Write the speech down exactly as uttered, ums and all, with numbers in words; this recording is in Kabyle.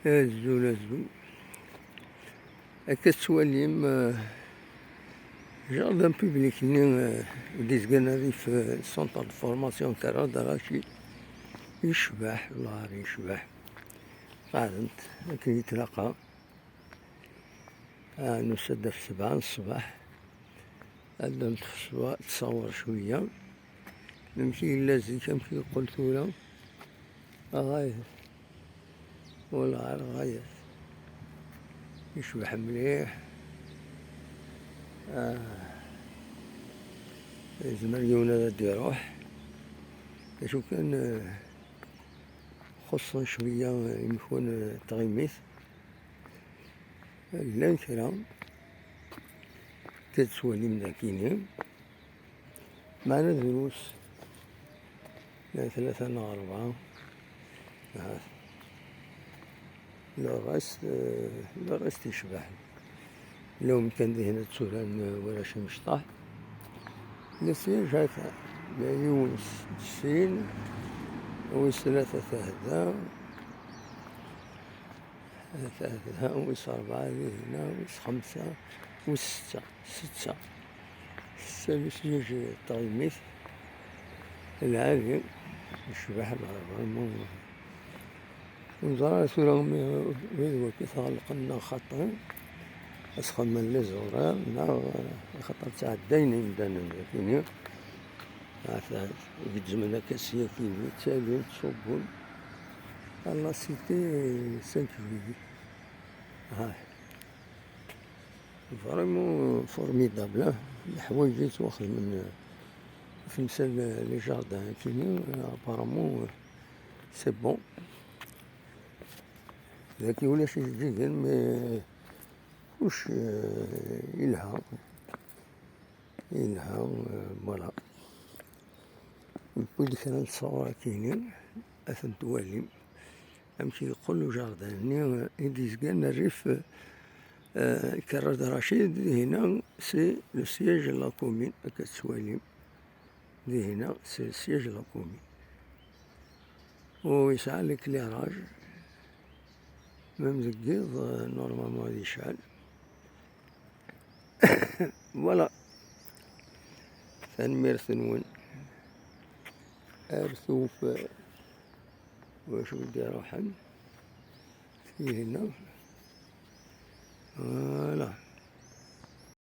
Azul, azul. Akka tettwalim, eh, jardin public-nni, eh, i d-izgan rrif, eh, centre de formation Karad Racid. Yecbeḥ, wellah yecbeḥ. Qeɛdent akken i tlaqi. Ah, nusa-d ɣef sebɛa n ṣṣbeḥ. Ad d-neṭṭef ṣṣwa-, ttṣawir cwiya. Amek i yella zik, amek i yeqqel tura? Ɣayet. Wellah ɣayet. Yecbeḥ mliḥ. Ah. Yezmer yiwen ad d-iruḥ. D acu kan, eh, xuṣṣen cwiya, eh, imekwan, eh, n tɣimit. Llan kra akka tettwalim dagini, meɛna drus, llan tlata neɣ rebɛa. Ahat. Le reste, eh, le reste yecbeḥ. Llan kan dihin ad tturan, eh, warrac imecṭaḥ. Le siège ata, la yiwen s-, sin, wis tlata tahda, tahda, wis rebɛa dihina, wis xemsa, wis setta, setta. Setta le siège n tɣimit, lɛali, yecbeḥ, vraiment. Ur neẓri ara tura mi, wid wakit ɣelqen neɣ xaṭi, ad sxedmen les horaires, neɣ, axaṭer ttɛeddayen yimdanen dagini. Ahat gezzmen akka syakini, ttalin, ttṣubbun. La cité, cinq juillet. Ah. Vraiment formidable, hein. Leḥwayeǧ i yettwaxedmen, euh, ɣef temsal, euh, les jardins akini, euh, apparemment, euh, c'est bon. Dagi ulac ijeǧǧigen, mais kullec, euh, yelha. Yelha, euh, voilà. Newwi-d kra n ttṣawir akini, ad tent-twalim. Amek i yeqqel ujardin-nni, euh, i d-yezgan rrif, euh, Karad Racid, dihina, c'est le siège de la commune, akka tettwalim. Dihina, c'est le siège de la commune. U yesɛa l'éclairage. Même deg yiḍ, euh, normalement ad yecɛel. Voilà. Tanemmirt-nwen. Ar tewfa. Wacu i d-iruḥen? Tihina. Voilà.